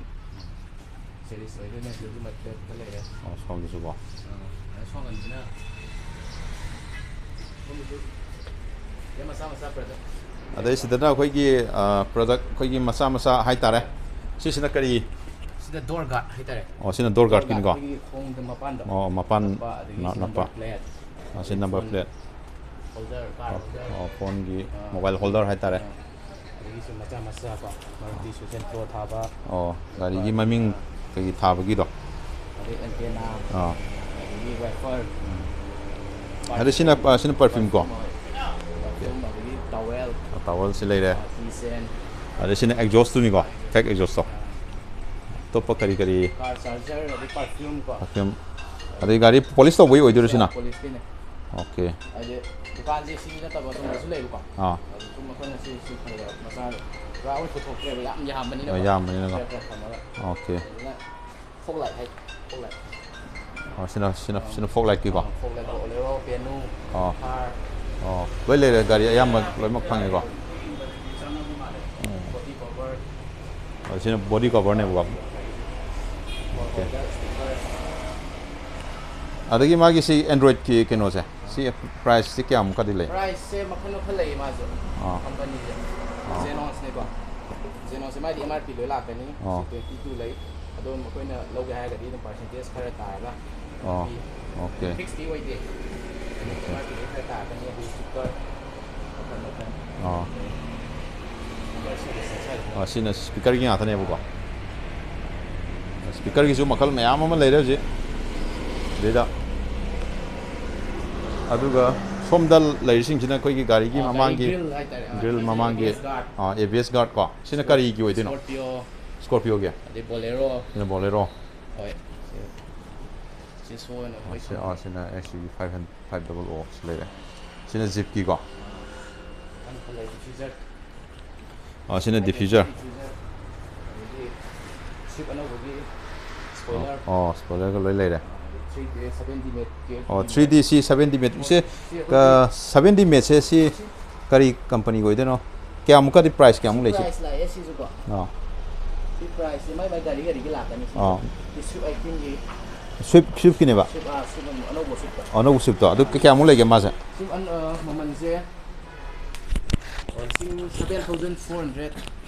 ꯁꯦꯔꯤꯁ ꯑꯣꯏꯗꯣꯏꯅꯦ꯫ ꯑꯗꯨꯒꯤ ꯃꯊꯛꯇ ꯂꯩꯔꯦ꯫ ꯑꯣ, ꯁꯣꯝꯒꯤꯁꯨꯀꯣ꯫ ꯑꯥ, ꯑꯗ ꯁꯣꯝꯒꯤꯁꯤꯅ ꯁꯣꯝꯒꯤꯁꯨ ꯌꯥꯝ ꯃꯆꯥ ꯃꯆꯥ ꯄ꯭ꯔꯗꯛ꯫ ꯑꯗꯩ ꯁꯤꯗꯅ ꯑꯩꯈꯣꯏꯒꯤ ꯄ꯭ꯔꯗꯛ ꯑꯩꯈꯣꯏꯒꯤ ꯃꯆꯥ ꯃꯆꯥ ꯍꯥꯏꯇꯥꯔꯦ꯫ ꯁꯤꯁꯤꯅ ꯀꯔꯤ? ꯁꯤꯗ ꯗꯣꯔ ꯒꯥꯔꯗ ꯍꯥꯏꯇꯥꯔꯦ꯫ ꯑꯣ, ꯁꯤꯅ ꯗꯣꯔ ꯒꯥꯔꯗꯀꯤꯅꯤꯀꯣ꯫ ꯑꯩꯈꯣꯏꯒꯤ ꯈꯣꯡꯗ ꯃꯄꯥꯟꯗ꯫ ꯑꯣ, ꯃꯄꯥꯟ ꯅꯞꯄ, ꯑꯗꯒꯤ ꯅ- ꯁꯤ ꯅꯞꯄ꯫ Number plate. ꯑꯣ, ꯁꯤ number plate. Holder, car holder. ꯑꯣ, ꯐꯣꯟꯒꯤ ꯃꯣꯕꯥꯏꯜ ꯍꯣꯜꯗꯔ ꯍꯥꯏꯇꯥꯔꯦ꯫ ꯑꯥ, ꯑꯗꯒꯤ ꯁꯤ ꯃꯆꯥ ꯃꯆꯥ ꯀꯣ, ꯃꯔꯨꯇꯤ ꯁꯨꯁꯦꯟ ꯄ꯭ꯔꯣ ꯊꯥꯕ꯫ ꯑꯣ, ꯒꯥꯔꯤꯒꯤ ꯃꯃꯤꯡ ꯀꯩꯒꯤ ꯊꯥꯕꯒꯤꯗꯣ꯫ ꯑꯗꯩ ꯑꯦꯟꯇꯦꯅꯥ꯫ ꯑꯥ꯫ ꯑꯗꯒꯤ ꯋꯥꯏꯐꯔ꯫ ꯑꯗꯩ ꯁꯤꯅ, ꯑ, ꯁꯤꯅ perfume ꯀꯣ? ꯍꯣꯏ꯫ Perfume, ꯑꯗꯒꯤ ꯇꯥꯋꯦꯜ꯫ ꯇꯥꯋꯦꯜꯁꯤ ꯂꯩꯔꯦ꯫ ꯀꯤ ꯆꯦꯟ꯫ ꯑꯗꯩ ꯁꯤꯅ ꯑꯦꯛꯖꯣꯁꯇꯨꯅꯤꯀꯣ? ꯐꯦꯛ ꯑꯦꯛꯖꯣꯁꯇꯣ꯫ ꯑꯇꯣꯞꯄ ꯀꯔꯤ ꯀꯔꯤ? ꯀꯥꯔ ꯆꯥꯔꯖꯔ, ꯑꯗꯩ ꯄꯔꯐ꯭ꯌꯨꯝ ꯀꯣ꯫ Perfume꯫ ꯑꯗꯩ ꯒꯥꯔꯤ ꯄꯣꯂꯤꯁ ꯇꯧꯕꯒꯤ ꯑꯣꯏꯗꯣꯏꯔꯣ ꯁꯤꯅ? ꯄꯣꯂꯤꯁꯀꯤꯅꯦ꯫ ꯑꯣꯀꯦ꯫ ꯍꯥꯏꯗꯤ ꯗꯨꯀꯥꯟꯁꯦ ꯁꯤ ꯅꯠꯇꯕ ꯑꯇꯣꯞꯄꯁꯨ ꯂꯩꯕꯀꯣ꯫ ꯑꯥ꯫ ꯑꯗꯨ ꯁꯨꯝ ꯃꯈꯣꯏꯅ ꯁꯤ, ꯁꯤ ꯈꯔ ꯈꯔ ꯃꯆꯥ ꯄꯨꯔꯥ ꯑꯣꯏꯅ ꯄꯨꯊꯣꯛꯇ꯭ꯔꯦꯕ, ꯌꯥꯝ ꯌꯥꯝꯕꯅꯤꯅꯀꯣ꯫ ꯌꯥꯝꯕꯅꯤꯅꯀꯣ꯫ ꯈꯔ ꯈꯔ ꯊꯝꯃꯒ꯫ ꯑꯣꯀꯦ꯫ ꯑꯗꯨꯅ ꯐꯣꯛ ꯂꯥꯏꯠ ꯍꯥꯏ, ꯐꯣꯛ ꯂꯥꯏꯠ꯫ ꯑꯣ, ꯁꯤꯅ, ꯁꯤꯅ, ꯁꯤꯅ ꯐꯣꯛ ꯂꯥꯏꯠꯀꯤꯀꯣ? ꯑꯥ, ꯐꯣꯛ ꯂꯥꯏꯠ, ꯕꯣꯂꯦꯔꯣ, ꯚꯦꯅꯨ, ꯑꯥ꯫ ꯊꯥꯔ꯫ ꯑꯣ, ꯂꯣꯏ ꯂꯩꯔꯦ, ꯒꯥꯔꯤ ꯑꯌꯥꯝꯕ ꯂꯣꯏꯅꯃꯛ ꯐꯪꯉꯦꯀꯣ? ꯆꯪꯉꯕ ꯃꯥꯜꯂꯦ꯫ ꯎꯝ꯫ Body cover. ꯑꯣ, ꯁꯤꯅ ꯕꯣꯗꯤ ꯀꯣꯚꯔꯅꯦꯕꯀꯣ? ꯑꯣꯀꯦ꯫ Holder, sticker. ꯑꯗꯒꯤ ꯃꯥꯒꯤ ꯁꯤ ꯑꯦꯟꯗ꯭ꯔꯣꯏꯗꯀꯤ ꯀꯩꯅꯣꯁꯦ, ꯁꯤ ꯄ꯭ꯔꯥꯏꯁꯁꯤ ꯀꯌꯥꯃꯨꯛꯀꯗꯤ ꯂꯩ? ꯄ꯭ꯔꯥꯏꯁꯁꯦ ꯃꯈꯜ ꯃꯈꯜ ꯂꯩꯌꯦ ꯃꯥꯁꯦ꯫ ꯑꯥ꯫ ꯀꯝꯄꯅꯤꯁꯦ꯫ ꯑꯥ꯫ ꯖꯦꯅꯣꯁꯅꯦꯀꯣ꯫ ꯖꯦꯅꯣꯁꯁꯦ ꯃꯥꯗꯤ ꯑꯦꯝ ꯑꯥꯔ ꯄꯤ ꯂꯣꯏ ꯂꯥꯛꯀꯅꯤ꯫ ꯑꯥ꯫ ꯁꯤ ꯇ꯭ꯋꯦꯟꯇꯤ ꯇꯨ ꯂꯩ꯫ ꯑꯗꯣ ꯃꯈꯣꯏꯅ ꯂꯧꯒꯦ ꯍꯥꯏꯔꯒꯗꯤ ꯑꯗꯨꯝ ꯄꯥꯔꯁꯦꯟꯇꯦꯖ ꯈꯔ ꯇꯥꯔꯒ ꯑꯥ꯫ ꯄꯤ꯫ ꯑꯣꯀꯦ꯫ ꯐꯤꯛꯁꯇꯤ ꯑꯣꯏꯗꯦ꯫ ꯑꯦꯝ ꯑꯥꯔ ꯄꯤ ꯈꯔ ꯇꯥꯔꯛꯀꯅꯤ꯫ ꯑꯗꯨ ꯁ꯭ꯇꯤꯀꯔ ꯃꯈꯜ ꯃꯈꯜ꯫ ꯑꯥ꯫ ꯁ꯭ꯄꯤꯀꯔ ꯁꯤꯒꯤ ꯁꯦꯟꯁꯔꯁꯤꯅ꯫ ꯑꯥ, ꯁꯤꯅ ꯁ꯭ꯄꯤꯀꯔꯒꯤ ꯉꯥꯛꯇꯅꯦꯕꯀꯣ꯫ ꯁ꯭ꯄꯤꯀꯔꯒꯤꯁꯨ ꯃꯈꯜ ꯃꯌꯥꯝ ꯑꯃ ꯂꯩꯔꯦ ꯍꯧꯖꯤꯛ꯫ ꯑꯗꯨꯗ, ꯑꯗꯨꯒ ꯁꯣꯝꯗ ꯂꯩꯔꯤꯁꯤꯡꯁꯤꯅ ꯑꯩꯈꯣꯏꯒꯤ ꯒꯥꯔꯤꯒꯤ ꯑꯥ, ꯒꯥꯔꯤ ꯃꯃꯥꯡꯒꯤ ꯒ꯭ꯔꯤꯜ ꯍꯥꯏꯇꯥꯔꯦ꯫ ꯑꯥ, ꯒ꯭ꯔꯤꯜ ꯁꯤꯁꯦ ꯃꯃꯥꯡꯒꯤ, A B S ꯒꯥꯔꯗ꯫ Ah, A B ꯑꯦꯁ ꯒꯥꯔꯗ ꯀꯣ꯫ ꯁꯤꯅ ꯀꯔꯤꯒꯤ ꯑꯣꯏꯗꯣꯏꯅꯣ? ꯁ꯭ꯀꯣꯔꯄꯤꯌꯣ꯫ ꯁ꯭ꯀꯣꯔꯄꯤꯌꯣꯒꯤ? ꯑꯗꯩ ꯕꯣꯂꯦꯔꯣ꯫ ꯁꯤꯅ ꯕꯣꯂꯦꯔꯣ꯫ ꯍꯣꯏ꯫ ꯁꯤ, ꯁꯤ ꯁꯣ ꯑꯣꯏꯅ ꯑꯩꯈꯣꯏ ꯁꯤ, ꯊꯝꯃꯦ꯫ ꯑꯥ, ꯁꯤꯅ X U V five hundred, five double O ꯁꯤ ꯂꯩꯔꯦ꯫ ꯁꯤꯅ ꯖꯤꯞꯀꯤꯀꯣ꯫ ꯃꯅꯤꯄꯨꯔ ꯂꯩ ꯗꯤꯐ꯭ꯌꯨꯖꯔ꯫ ꯑꯥ, ꯁꯤꯅ ꯗꯤꯐ꯭ꯌꯨꯖꯔ꯫ ꯗꯤꯐ꯭ꯌꯨꯖꯔ꯫ ꯑꯗꯒꯤ ꯁ꯭ꯋꯤꯐ ꯑꯅꯧꯕꯒꯤ ꯑꯣ, ꯁ꯭ꯄꯣꯏꯂꯔ꯫ ꯑꯣ, ꯁ꯭ꯄꯣꯏꯂꯔꯒ ꯂꯣꯏ ꯂꯩꯔꯦ꯫ ꯊ꯭ꯔꯤ ꯗꯤ ꯁꯚꯦꯟꯇꯤ ꯃꯦꯠ꯫ ꯑꯣ, ꯊ꯭ꯔꯤ ꯗꯤ ꯁꯤ ꯁꯚꯦꯟꯇꯤ ꯃꯦꯠ꯫ ꯏꯆꯦ, ꯁꯤ ꯑꯩꯈꯣꯏꯒꯤ ꯁꯚꯦꯟꯇꯤ ꯃꯦꯠꯁꯦ ꯁꯤ ꯀꯔꯤ ꯀꯝꯄꯅꯤꯒꯤ ꯑꯣꯏꯗꯣꯏꯅꯣ? ꯀꯌꯥꯃꯨꯛꯀꯗꯤ, ꯄ꯭ꯔꯥꯏꯁ ꯀꯌꯥꯃꯨꯛ ꯂꯩ ꯁꯤ? ꯄ꯭ꯔꯥꯏꯁ ꯂꯥꯛꯑꯦ ꯁꯤꯁꯨꯀꯣ꯫ ꯑꯥ꯫ ꯁꯤ ꯄ꯭ꯔꯥꯏꯁꯁꯦ ꯃꯥꯏ ꯃꯥꯏ ꯒꯥꯔꯤ ꯒꯥꯔꯤꯒꯤ ꯂꯥꯛꯀꯅꯤ ꯁꯤ꯫ ꯑꯥ꯫ ꯁꯤ ꯁ꯭ꯋꯤꯐ ꯑꯩꯠꯇꯤꯟꯒꯤ꯫ ꯁ꯭ꯋꯤꯐ, ꯁ꯭ꯋꯤꯐꯀꯤꯅꯦꯕ? ꯁ꯭ꯋꯤꯐ, ꯑꯥ, ꯁ꯭ꯋꯤꯐ ꯑꯅꯧꯕ ꯁ꯭ꯋꯤꯐꯇꯣ꯫ ꯑꯅꯧꯕ ꯁ꯭ꯋꯤꯐꯇꯣ꯫ ꯑꯗꯨ ꯀꯌꯥꯃꯨꯛ ꯂꯩꯒꯦ ꯃꯥꯁꯦ? ꯁ꯭ꯋꯤꯐ ꯑꯟ-, ꯑ, ꯃꯃꯜꯁꯦ ꯂꯤꯁꯤꯡ seven thousand four hundred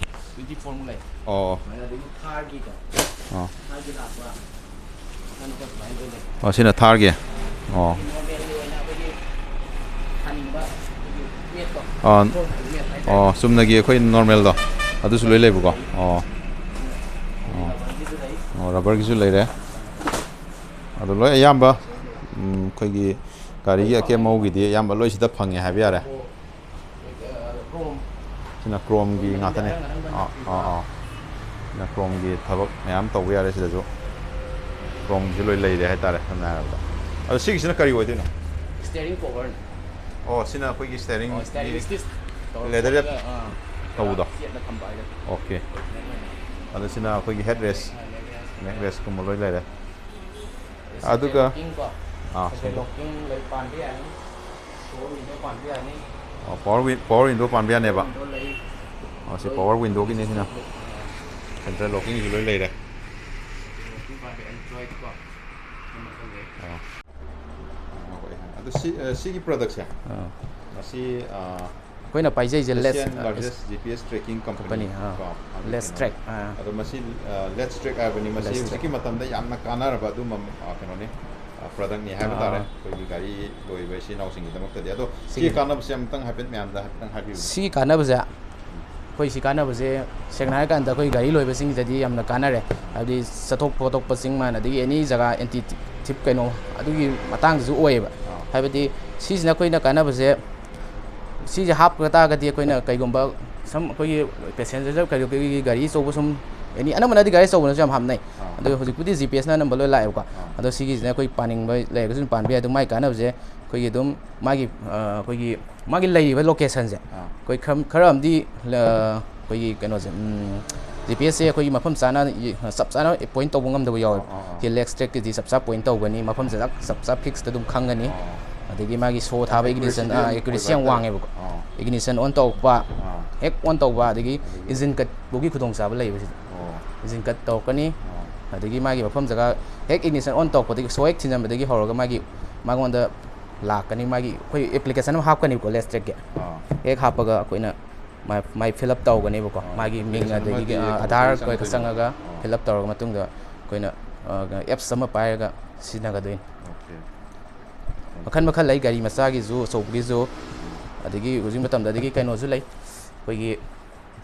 twenty ꯐꯣꯔꯃꯨꯛ ꯂꯩ꯫ ꯑꯣ꯫ ꯑꯗꯨꯃꯥꯏꯅ ꯑꯗꯒꯤ ꯊꯥꯔꯒꯤꯀꯣ꯫ ꯑꯣ꯫ ꯊꯥꯔꯒꯤ ꯂꯥꯛꯄ꯫ ꯃꯈꯜ ꯃꯈꯜ ꯁꯨꯃꯥꯏꯅ ꯂꯣꯏ ꯂꯩ꯫ ꯑꯣ, ꯁꯤꯅ ꯊꯥꯔꯒꯤ꯫ ꯑꯣ꯫ ꯅꯣꯔꯃꯦꯜꯒꯤ ꯑꯣꯏꯅ ꯑꯩꯈꯣꯏꯒꯤ ꯊꯥꯅꯤꯡꯕ ꯑꯩꯈꯣꯏꯒꯤ ꯃꯦꯠꯇꯣ꯫ ꯑꯥ, ꯐꯣꯔ ꯍꯟꯗ꯭ꯔꯦꯠ ꯃꯦꯠ ꯍꯥꯏꯇꯥꯔꯦ꯫ ꯑꯣ, ꯆꯨꯝꯅꯒꯤ ꯑꯩꯈꯣꯏ ꯅꯣꯔꯃꯦꯜꯗꯣ ꯑꯗꯨꯁꯨ ꯂꯣꯏ ꯂꯩꯕꯀꯣ꯫ ꯑꯣ꯫ ꯑꯣ꯫ ꯔꯕꯔꯒꯤꯁꯨ ꯂꯩ꯫ ꯑꯣ, ꯔꯕꯔꯒꯤꯁꯨ ꯂꯩꯔꯦ꯫ ꯑꯗꯣ ꯂꯣꯏ ꯑꯌꯥꯝꯕ, ꯎꯝ, ꯑꯩꯈꯣꯏꯒꯤ ꯒꯥꯔꯤꯒꯤ ꯑꯀꯦꯝ ꯑꯃꯧꯒꯤꯗꯤ ꯑꯌꯥꯝꯕ ꯂꯣꯏ ꯁꯤꯗ ꯐꯪꯉꯦ ꯍꯥꯏꯕ ꯌꯥꯔꯦ꯫ ꯁꯤꯅ ꯀ꯭ꯔꯣꯝꯒꯤ ꯉꯥꯛꯇꯅꯦ꯫ ꯑꯥ, ꯑꯥ, ꯑꯥ꯫ ꯁꯤꯅ ꯀ꯭ꯔꯣꯝꯒꯤ ꯊꯕꯛ ꯃꯌꯥꯝ ꯇꯧꯕ ꯌꯥꯔꯦ ꯁꯤꯗꯁꯨ꯫ ꯀ꯭ꯔꯣꯝꯒꯤꯁꯨ ꯂꯣꯏ ꯂꯩꯔꯦ ꯍꯥꯏꯇꯥꯔꯦ, ꯁꯝꯅ ꯍꯥꯏꯔꯕꯗ꯫ ꯑꯗꯣ ꯁꯤꯒꯤꯁꯤꯅ ꯀꯔꯤ ꯑꯣꯏꯗꯣꯏꯅꯣ? ꯁ꯭ꯇꯤꯌꯔꯤꯡ ꯀꯣꯚꯔꯅꯤ꯫ ꯑꯣ, ꯁꯤꯅ ꯑꯩꯈꯣꯏꯒꯤ ꯁ꯭ꯇꯤꯌꯔꯤꯡ ꯑꯣ, ꯁ꯭ꯇꯤꯌꯔꯤꯡ ꯁ꯭ꯇꯤꯆ ꯇꯧꯔꯒ ꯂꯦꯗꯔ ꯇꯧꯕꯗꯣ? ꯑꯥ, ꯇꯧꯕꯗꯣ? ꯆꯦꯠꯅ ꯊꯝꯕ ꯍꯥꯏꯗꯣ꯫ ꯑꯣꯀꯦ꯫ ꯑꯣꯔꯤꯖꯤꯅꯦꯜ ꯑꯣꯏꯅ꯫ ꯑꯗꯣ ꯁꯤꯅ ꯑꯩꯈꯣꯏꯒꯤ ꯍꯦꯠ ꯔꯦꯁ, ꯑꯥ, ꯂꯦꯗꯔ ꯔꯦꯁ꯫ ꯅꯦꯛ ꯔꯦꯁꯀꯨꯝꯕ ꯂꯣꯏ ꯂꯩꯔꯦ꯫ ꯁꯦꯟꯇ꯭ꯔꯦꯜ ꯑꯗꯨꯒ, ꯂꯣꯀꯤꯡ ꯀꯣ꯫ ꯑꯥ, ꯁꯦꯟꯇ꯭ꯔꯦꯜ ꯁꯦꯟꯇ꯭ꯔꯦꯜ꯫ ꯂꯣꯀꯤꯡ ꯂꯩ ꯄꯥꯟꯕ ꯌꯥꯅꯤ꯫ ꯁꯣꯔꯨꯝꯗ ꯄꯥꯟꯕ ꯌꯥꯅꯤ꯫ ꯑꯣ, ꯄꯋꯥꯔ ꯋꯤꯟ-, ꯄꯋꯥꯔ ꯋꯤꯟꯗꯣ ꯄꯥꯟꯕ ꯌꯥꯅꯦꯕ? ꯄꯋꯥꯔ ꯋꯤꯟꯗꯣ ꯂꯩ꯫ ꯑꯣ, ꯁꯤ ꯂꯣꯏ ꯄꯋꯥꯔ ꯋꯤꯟꯗꯣꯒꯤꯅꯦ ꯁꯤꯅ꯫ ꯂꯣꯏ-, ꯑꯥ꯫ ꯁꯦꯟꯇ꯭ꯔꯦꯜ ꯂꯣꯀꯤꯡꯒꯤꯁꯨ ꯂꯣꯏ ꯂꯩꯔꯦ꯫ ꯁꯦꯟꯇ꯭ꯔꯦꯜ ꯂꯣꯀꯤꯡ ꯄꯥꯟꯕ ꯑꯦꯟꯗ꯭ꯔꯣꯏꯗ ꯀꯣ꯫ ꯑꯗꯨ ꯃꯈꯜ ꯂꯩ꯫ ꯑꯣ꯫ ꯑꯗꯨ ꯁꯤ, ꯑ, ꯁꯤꯒꯤ ꯄ꯭ꯔꯗꯛꯁꯦ? ꯑꯥ꯫ ꯃꯁꯤ, ꯑ, ꯑꯩꯈꯣꯏꯅ ꯄꯥꯏꯖꯩꯁꯦ ꯂꯦꯁ, ꯑꯦꯁꯤꯌꯥꯟ ꯑ, largest G P S tracking company company, ꯑꯥ, ꯀꯣ, ꯃꯥꯒꯤ ꯂꯦꯁ ꯀꯩꯅꯣꯅꯤ꯫ ꯇ꯭ꯔꯦꯛ, ꯑꯥ꯫ ꯑꯗꯣ ꯃꯁꯤ, ꯑ, ꯂꯦꯠꯁ ꯇ꯭ꯔꯦꯛ ꯍꯥꯏꯕꯅꯤ꯫ ꯃꯁꯤ ꯂꯦꯠꯁ ꯇ꯭ꯔꯦꯛ꯫ ꯍꯧꯖꯤꯛꯀꯤ ꯃꯇꯝꯗ ꯌꯥꯝꯅ ꯀꯥꯟꯅꯔꯕ ꯑꯗꯨꯝꯕ, ꯑ, ꯀꯩꯅꯣꯅꯤ, ꯑ, ꯄ꯭ꯔꯗꯛꯅꯤ ꯍꯥꯏꯕ ꯑꯥ, ꯇꯥꯔꯦ, ꯑꯥ꯫ ꯑꯩꯈꯣꯏꯒꯤ ꯒꯥꯔꯤ ꯂꯣꯏꯕ ꯏꯆꯤꯜ ꯏꯅꯥꯎꯁꯤꯡꯒꯤꯗꯃꯛꯇꯗꯤ꯫ ꯑꯗꯣ ꯁꯤꯒꯤ ꯁꯤꯒꯤ ꯀꯥꯟꯅꯕꯁꯦ ꯑꯃꯨꯛꯇꯪ ꯍꯥꯏꯐꯦꯠ ꯃꯌꯥꯝꯗ ꯍꯥꯏꯐꯦꯠꯇꯪ ꯍꯥꯏꯕꯤꯌꯨꯅꯦ꯫ ꯁꯤꯒꯤ ꯀꯥꯟꯅꯕꯁꯦ, ꯑꯩꯈꯣꯏ ꯁꯤ ꯀꯥꯟꯅꯕꯁꯦ ꯁꯦꯡꯅ ꯍꯥꯏꯔꯀꯥꯟꯗ ꯑꯩꯈꯣꯏ ꯒꯥꯔꯤ ꯂꯣꯏꯕꯁꯤꯡꯁꯤꯗꯗꯤ ꯌꯥꯝꯅ ꯀꯥꯟꯅꯔꯦ꯫ ꯍꯥꯏꯕꯗꯤ ꯆꯠꯊꯣꯛ ꯈꯣꯠꯇꯣꯛꯄ ꯆꯤꯡ ꯃꯥꯟ ꯑꯗꯒꯤ ꯑꯦꯅꯤ ꯖꯒꯥ ꯑꯦꯟꯇꯤ ꯊꯤꯞ ꯀꯩꯅꯣ ꯑꯗꯨꯒꯤ ꯃꯇꯥꯡꯗꯁꯨ ꯑꯣꯏꯌꯦꯕ꯫ ꯑꯥ꯫ ꯍꯥꯏꯕꯗꯤ ꯁꯤꯁꯤꯅ ꯑꯩꯈꯣꯏꯅ ꯀꯥꯟꯅꯕꯁꯦ, ꯁꯤꯁꯦ ꯍꯥꯞꯄ ꯇꯥꯔꯒꯗꯤ ꯑꯩꯈꯣꯏꯅ ꯀꯩꯒꯨꯝꯕ ꯁꯝ ꯑꯩꯈꯣꯏꯒꯤ ꯄꯦꯁꯦꯟꯖꯔ ꯀꯩꯅꯣ ꯑꯩꯈꯣꯏꯒꯤ ꯒꯥꯔꯤ ꯑꯆꯧꯕ ꯁꯨꯝ ꯑꯦꯅꯤ ꯑꯅꯝꯕꯅꯗꯤ ꯒꯥꯔꯤ ꯑꯆꯧꯕꯅꯁꯨ ꯌꯥꯝ ꯍꯥꯞꯅꯩ꯫ ꯑꯥ꯫ ꯑꯗꯣ ꯍꯧꯖꯤꯛꯄꯨꯗꯤ ꯖꯤ ꯄꯤ ꯑꯦꯁꯅ ꯑꯅꯝꯕ ꯂꯣꯏ ꯂꯥꯛꯑꯦꯕꯀꯣ꯫ ꯑꯥ꯫ ꯑꯗꯣ ꯁꯤꯒꯤꯁꯤꯅ ꯑꯩꯈꯣꯏ ꯄꯥꯅꯤꯡꯕ ꯂꯩꯔꯒꯁꯨ ꯑꯗꯨꯝ ꯄꯥꯟꯕ ꯌꯥꯏ꯫ ꯑꯗꯨ ꯃꯥꯒꯤ ꯀꯥꯟꯅꯕꯁꯦ ꯑꯩꯈꯣꯏꯒꯤ ꯑꯗꯨꯝ ꯃꯥꯒꯤ, ꯑ, ꯑꯩꯈꯣꯏꯒꯤ ꯃꯥꯒꯤ ꯂꯩꯔꯤꯕ ꯂꯣꯀꯦꯁꯟꯁꯦ ꯑꯥ꯫ ꯑꯩꯈꯣꯏ ꯈꯔ, ꯈꯔ ꯑꯃꯗꯤ, ꯑ, ꯑꯩꯈꯣꯏꯒꯤ ꯀꯩꯅꯣꯁꯦ, ꯎꯝ, ꯖꯤ ꯄꯤ ꯑꯦꯁꯁꯦ ꯑꯩꯈꯣꯏꯒꯤ ꯃꯐꯝ ꯆꯥꯅ ꯌꯦ-, ꯆꯞ ꯆꯥꯅ ꯄꯣꯏꯟ ꯇꯧꯕ ꯉꯝꯗꯕ ꯌꯥꯎꯋꯦꯕ꯫ ꯑꯥ, ꯑꯥ, ꯑꯥ꯫ ꯁꯤ ꯂꯦꯒ ꯁ꯭ꯇ꯭ꯔꯦꯛꯀꯤꯗꯤ ꯆꯞ ꯆꯥ ꯄꯣꯏꯟ ꯇꯧꯒꯅꯤ, ꯃꯐꯝꯁꯦ ꯆꯞ, ꯆꯞ ꯆꯥ ꯐꯤꯛꯁꯇ ꯑꯗꯨꯝ ꯈꯪꯒꯅꯤ꯫ ꯑꯥ꯫ ꯑꯗꯒꯤ ꯃꯥꯒꯤ ꯁꯣ ꯊꯥꯕ ꯏꯒꯅꯤꯁꯟ, ꯑꯦꯀ꯭ꯌꯨꯔꯦꯁꯤꯗꯤ ꯑꯥ, ꯑꯗꯨꯝ ꯑꯦꯀ꯭ꯌꯨꯔꯦꯁꯤ ꯌꯥꯝ ꯑꯣꯏꯕ ꯋꯥꯡꯉꯦꯕꯀꯣ꯫ ꯑꯥ꯫ ꯏꯒꯅꯤꯁꯟ ꯑꯣꯟ ꯇꯧꯔꯛꯄ, ꯑꯥ꯫ ꯍꯦꯛ ꯑꯣꯟ ꯇꯧꯕ, ꯑꯗꯒꯤ ꯑꯗꯒꯤ ꯏꯟꯖꯤꯟ ꯀꯠꯄꯒꯤ ꯈꯨꯗꯣꯡꯆꯥꯕ ꯂꯩꯕ ꯁꯤꯗ꯫ ꯑꯣ꯫ ꯏꯟꯖꯤꯟ ꯀꯠ ꯇꯧꯔꯛꯀꯅꯤ꯫ ꯑꯥ꯫ ꯑꯗꯒꯤ ꯃꯥꯒꯤ ꯃꯐꯝ ꯖꯒꯥ ꯍꯦꯛ ꯏꯒꯅꯤꯁꯟ ꯑꯣꯟ ꯇꯧꯔꯛꯄꯗꯒꯤ, ꯁꯣ ꯍꯦꯛ ꯊꯤꯟꯖꯟꯕꯗꯒꯤ ꯍꯧꯔꯒ ꯃꯥꯒꯤ, ꯃꯉꯣꯟꯗ ꯂꯥꯛꯀꯅꯤ, ꯃꯥꯒꯤ ꯑꯩꯈꯣꯏ ꯑꯦꯄ꯭ꯂꯤꯀꯦꯁꯟ ꯑꯃ ꯍꯥꯞꯀꯅꯤꯕꯀꯣ, ꯂꯦꯒ ꯁ꯭ꯇ꯭ꯔꯦꯛꯀꯤ꯫ ꯑꯥ꯫ ꯍꯦꯛ ꯍꯥꯞꯄꯒ ꯑꯩꯈꯣꯏꯅ ꯃꯥꯏ, ꯃꯥꯏ ꯐꯤꯜ ꯑꯞ ꯇꯧꯒꯅꯦꯕꯀꯣ꯫ ꯑꯥ, ꯃꯥꯒꯤ ꯃꯤꯡ, ꯑꯦꯄ꯭ꯂꯤꯀꯦꯁꯟ ꯑꯗꯒꯤ, ꯑꯃꯗꯤ ꯑꯥ, ꯑꯥꯙꯥꯔ ꯆꯪꯒꯗꯣꯏꯅꯦ꯫ ꯀꯩꯀꯥ ꯆꯪꯉꯒ ꯑꯥ꯫ ꯐꯤꯜ ꯑꯞ ꯇꯧꯔꯕ ꯃꯇꯨꯡꯗ ꯑꯩꯈꯣꯏꯅ, ꯑꯥ, ꯑꯦꯞꯁ ꯑꯃ ꯄꯥꯏꯔꯒ ꯁꯤꯖꯤꯟꯅꯒꯗꯣꯏꯅꯤ꯫ ꯑꯣꯀꯦ꯫ ꯃꯈꯜ ꯃꯈꯜ ꯂꯩ, ꯒꯥꯔꯤ ꯃꯆꯥꯒꯤꯁꯨ, ꯑꯆꯧꯕꯒꯤꯁꯨ, ꯑꯗꯒꯤ ꯍꯧꯖꯤꯛ ꯃꯇꯝꯗ ꯑꯗꯒꯤ ꯀꯩꯅꯣꯁꯨ ꯂꯩ꯫ ꯑꯩꯈꯣꯏꯒꯤ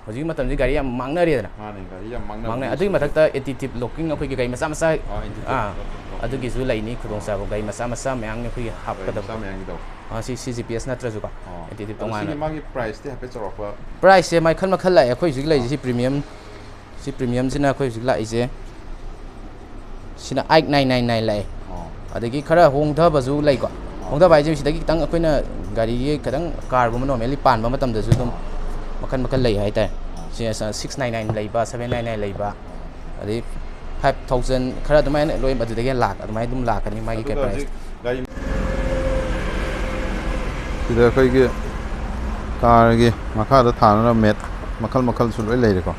ꯍꯧꯖꯤꯛ ꯃꯇꯝꯁꯤ ꯒꯥꯔꯤ ꯌꯥꯝ ꯃꯥꯡꯅꯔꯦꯗꯅ꯫ ꯃꯥꯅꯦ, ꯒꯥꯔꯤ ꯌꯥꯝ ꯃꯥꯡꯅꯕ ꯃꯥꯡꯅ-, ꯑꯗꯨꯒꯤ ꯃꯊꯛꯇ ꯑꯦꯗꯤꯇꯤꯞ ꯂꯣꯀꯤꯡ, ꯑꯩꯈꯣꯏꯒꯤ ꯒꯥꯔꯤ ꯃꯆꯥ ꯃꯆꯥ, ꯑꯥ, ꯑꯦꯗꯤꯇꯤꯞ ꯑꯥ, ꯂꯣꯀꯤꯡ꯫ ꯑꯗꯨꯒꯤꯁꯨ ꯂꯩꯅꯤ ꯈꯨꯗꯣꯡꯆꯥꯕ, ꯑꯥ꯫ ꯒꯥꯔꯤ ꯃꯆꯥ ꯃꯆꯥ ꯃꯌꯥꯝꯅꯤ ꯑꯩꯈꯣꯏꯒꯤ ꯒꯥꯔꯤ ꯍꯥꯞꯀꯗꯕ꯫ ꯃꯆꯥ ꯃꯌꯥꯝꯒꯤꯗꯣ꯫ ꯑꯥ, ꯁꯤ, ꯁꯤ ꯖꯤ ꯄꯤ ꯑꯦꯁ ꯅꯠꯇ꯭ꯔꯁꯨꯀꯣ, ꯑꯥ꯫ ꯑꯦꯗꯤꯇꯤꯞ ꯑꯗꯣ ꯇꯣꯉꯥꯟꯅ꯫ ꯁꯤꯒꯤ ꯃꯥꯒꯤ ꯄ꯭ꯔꯥꯏꯁꯇꯤ ꯍꯥꯏꯐꯦꯠ ꯆꯥꯎꯔꯥꯛꯄ? ꯄ꯭ꯔꯥꯏꯁꯁꯦ ꯃꯥꯏ ꯈꯜ ꯃꯈꯜ ꯂꯥꯛꯑꯦ꯫ ꯑꯩꯈꯣꯏ ꯍꯧꯖꯤꯛ ꯂꯩꯔꯤꯁꯦ ꯑꯥ꯫ ꯁꯤ ꯄ꯭ꯔꯤꯃꯤꯌꯝ, ꯁꯤ ꯄ꯭ꯔꯤꯃꯤꯌꯝꯁꯤꯅ ꯑꯩꯈꯣꯏ ꯍꯧꯖꯤꯛ ꯂꯥꯛꯏꯁꯦ, ꯁꯤꯅ ꯑꯩꯠ ꯅꯥꯏꯟ ꯅꯥꯏꯟ ꯅꯥꯏꯟ ꯂꯥꯛꯑꯦ꯫ ꯑꯣ꯫ ꯑꯗꯒꯤ ꯈꯔ ꯍꯣꯡꯊꯕꯁꯨ ꯂꯩꯀꯣ꯫ ꯑꯣ꯫ ꯍꯣꯡꯊꯕ ꯍꯥꯏꯁꯦ ꯁꯤꯗꯒꯤ ꯈꯤꯇꯪ ꯑꯩꯈꯣꯏꯅ ꯒꯥꯔꯤꯒꯤ ꯈꯤꯇꯪ ꯀꯥꯔꯒꯨꯝꯕ ꯅꯣꯔꯃꯦꯜꯂꯤ ꯄꯥꯟꯕ ꯃꯇꯝꯗꯁꯨ ꯑꯗꯨꯝ ꯑꯣ꯫ ꯃꯈꯜ ꯃꯈꯜ ꯂꯩ ꯍꯥꯏꯇꯥꯔꯦ꯫ ꯑꯣ꯫ ꯁꯤ ꯁꯤꯛꯁ ꯅꯥꯏꯟ ꯅꯥꯏꯟ ꯂꯩꯕ, ꯁꯕꯦꯟ ꯅꯥꯏꯟ ꯅꯥꯏꯟ ꯂꯩꯕ, ꯑꯣ꯫ ꯑꯗꯩ ꯐꯥꯏꯚ ꯊꯥꯎꯖꯟ ꯈꯔ ꯑꯗꯨꯃꯥꯏꯅ ꯂꯣꯏ ꯑꯗꯨꯗꯒꯤ ꯂꯥꯛ ꯑꯗꯨꯃꯥꯏꯅ ꯑꯗꯨꯝ ꯂꯥꯛꯀꯅꯤ ꯃꯥꯒꯤ ꯑꯗꯨꯒ ꯀꯦꯄꯥꯁꯤꯇꯤ꯫ ꯍꯧꯖꯤꯛ ꯒꯥꯔꯤ ꯁꯤꯗ ꯑꯩꯈꯣꯏꯒꯤ ꯀꯥꯔꯒꯤ ꯃꯈꯥꯗ ꯊꯥꯅꯅꯕ ꯃꯦꯠ ꯃꯈꯜ ꯃꯈꯜꯁꯨ ꯂꯣꯏ ꯂꯩꯔꯦꯀꯣ꯫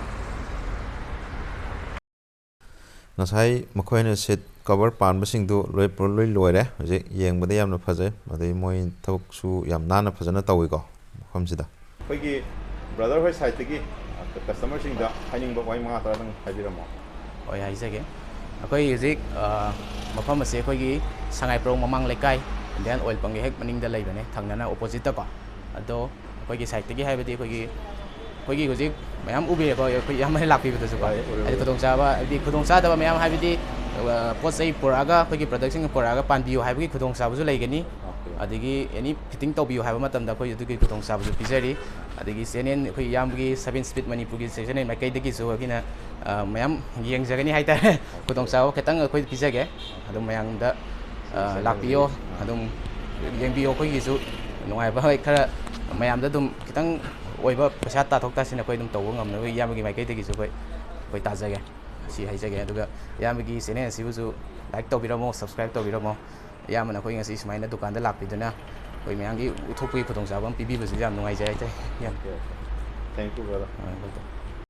ꯉꯁꯥꯏ ꯃꯈꯣꯏꯅ ꯁꯤꯠ ꯀꯚꯔ ꯄꯥꯟꯕꯁꯤꯡꯗꯨ ꯂꯣꯏ, ꯂꯣꯏ ꯂꯣꯏꯔꯦ꯫ ꯍꯧꯖꯤꯛ ꯌꯦꯡꯕꯗ ꯌꯥꯝꯅ ꯐꯖꯩ, ꯑꯗꯩ ꯃꯣꯏ ꯊꯕꯛꯁꯨ ꯌꯥꯝ ꯅꯥꯟꯅ ꯐꯖꯅ ꯇꯧꯋꯤꯀꯣ ꯃꯐꯝꯁꯤꯗ꯫ ꯑꯩꯈꯣꯏꯒꯤ ꯕ꯭ꯔꯗꯔ ꯍꯣꯏ ꯁꯥꯏꯠꯇꯒꯤ ꯀꯁꯇꯃꯔꯁꯤꯡꯗ ꯍꯥꯏꯅꯤꯡꯕ ꯋꯥꯍꯩ ꯃꯉꯥ ꯇꯔꯥꯗꯪ ꯍꯥꯏꯕꯤꯔꯝꯃꯣ꯫ ꯍꯣꯏ, ꯍꯥꯏꯖꯒꯦ꯫ ꯑꯩꯈꯣꯏ ꯍꯧꯖꯤꯛ, ꯑ, ꯃꯐꯝ ꯑꯁꯤ ꯑꯩꯈꯣꯏꯒꯤ ꯁꯉꯥꯏꯄ꯭ꯔꯧ ꯃꯃꯥꯡ ꯂꯩꯀꯥꯏ, ꯏꯟꯗꯤꯌꯥꯟ ꯑꯣꯏꯜ ꯄꯝꯒꯤ ꯍꯦꯛ ꯃꯅꯤꯡꯗ ꯂꯩꯕꯅꯦ, ꯊꯪꯅꯅ ꯑꯣꯄꯣꯖꯤꯠꯇꯀꯣ꯫ ꯑꯗꯣ ꯑꯩꯈꯣꯏꯒꯤ ꯁꯥꯏꯠꯇꯒꯤ ꯍꯥꯏꯕꯗꯤ ꯑꯩꯈꯣꯏꯒꯤ, ꯑꯩꯈꯣꯏꯒꯤ ꯍꯧꯖꯤꯛ ꯃꯌꯥꯝ ꯎꯕꯤꯔꯦꯀꯣ, ꯑꯩꯈꯣꯏ ꯏꯌꯥꯝꯕꯅ ꯂꯥꯛꯄꯤꯕꯗꯁꯨꯀꯣ, ꯎꯔꯦ, ꯎꯔꯦ, ꯍꯥꯏꯗꯤ ꯎꯔꯦ꯫ ꯈꯨꯗꯣꯡꯆꯥꯕ, ꯍꯥꯏꯗꯤ ꯈꯨꯗꯣꯡꯆꯥꯗꯕ ꯃꯌꯥꯝ, ꯍꯥꯏꯕꯗꯤ, ꯑ, ꯄꯣꯠ ꯆꯩ ꯄꯨꯔꯛꯑꯒ, ꯑꯩꯈꯣꯏꯒꯤ ꯄ꯭ꯔꯗꯛꯁꯤꯡ ꯄꯨꯔꯛꯑꯒ ꯄꯥꯟꯕꯤꯌꯨ ꯍꯥꯏꯕꯒꯤ ꯈꯨꯗꯣꯡꯆꯥꯕꯁꯨ ꯂꯩꯒꯅꯤ꯫ ꯑꯣꯀꯦ꯫ ꯑꯗꯒꯤ ꯑꯦꯅꯤ ꯐꯤꯠꯇꯤꯡ ꯇꯧꯕꯤꯌꯨ ꯍꯥꯏꯕ ꯃꯇꯝꯗ ꯑꯩꯈꯣꯏ ꯑꯗꯨꯒꯤ ꯈꯨꯗꯣꯡꯆꯥꯕꯁꯨ ꯄꯤꯖꯔꯤ꯫ ꯑꯗꯒꯤ ꯆꯦꯅꯦꯜ, ꯑꯩꯈꯣꯏ ꯏꯌꯥꯝꯕꯒꯤ ꯁꯚꯦꯟ ꯁ꯭ꯄꯤꯠ ꯃꯅꯤꯄꯨꯔꯒꯤ ꯆꯦꯅꯦꯜ ꯃꯥꯏꯀꯩꯗꯒꯤꯁꯨ ꯑꯩꯈꯣꯏꯅ, ꯑ, ꯃꯌꯥꯝ ꯌꯦꯡꯖꯒꯅꯤ ꯍꯥꯏꯇꯥꯔꯦ꯫ ꯈꯨꯗꯣꯡꯆꯥꯕ ꯈꯤꯇꯪ ꯑꯩꯈꯣꯏ ꯄꯤꯖꯒꯦ꯫ ꯑꯗꯨꯝ ꯃꯌꯥꯝꯗ, ꯑ, ꯂꯥꯛꯄꯤꯌꯣ꯫ ꯑꯗꯨꯝ ꯌꯦꯡꯕꯤꯌꯣ꯫ ꯑꯩꯈꯣꯏꯒꯤꯁꯨ ꯅꯨꯡꯉꯥꯏꯕ, ꯍꯣꯏ, ꯈꯔ ꯃꯌꯥꯝꯗ ꯑꯗꯨꯝ ꯈꯤꯇꯪ ꯑꯣꯏꯕ ꯄꯩꯁꯥ ꯇꯥꯊꯣꯛ ꯇꯥꯁꯤꯟ ꯑꯩꯈꯣꯏ ꯑꯗꯨꯝ ꯇꯧꯕ ꯉꯝꯅꯕ ꯏꯌꯥꯝꯕꯒꯤ ꯃꯥꯏꯀꯩꯗꯒꯤꯁꯨ ꯑꯩꯈꯣꯏ ꯑꯩꯈꯣꯏ ꯇꯥꯖꯒꯦ, ꯁꯤ ꯍꯥꯏꯖꯒꯦ꯫ ꯑꯗꯨꯒ ꯏꯌꯥꯝꯕꯒꯤ ꯆꯦꯅꯦꯜ ꯑꯁꯤꯕꯨꯁꯨ ꯂꯥꯏꯛ ꯇꯧꯕꯤꯔꯝꯃꯣ, ꯁꯕꯁꯀ꯭ꯔꯥꯏꯕ ꯇꯧꯕꯤꯔꯝꯃꯣ꯫ ꯏꯌꯥꯝꯕꯅ ꯑꯩꯈꯣꯏ ꯉꯁꯤ ꯁꯨꯃꯥꯏꯅ ꯗꯨꯀꯥꯟꯗ ꯂꯥꯛꯄꯤꯗꯨꯅ ꯑꯩꯈꯣꯏ ꯃꯌꯥꯝꯒꯤ ꯎꯠꯊꯣꯛꯄꯒꯤ ꯈꯨꯗꯣꯡꯆꯥꯕ ꯑꯃ ꯄꯤꯕꯤꯕꯁꯤꯁꯨ ꯌꯥꯝ ꯅꯨꯡꯉꯥꯏꯖꯩ ꯍꯥꯏꯇꯥꯔꯦ, ꯏꯌꯥꯝꯕ꯫ Thank you, brother. ꯑ, welcome꯫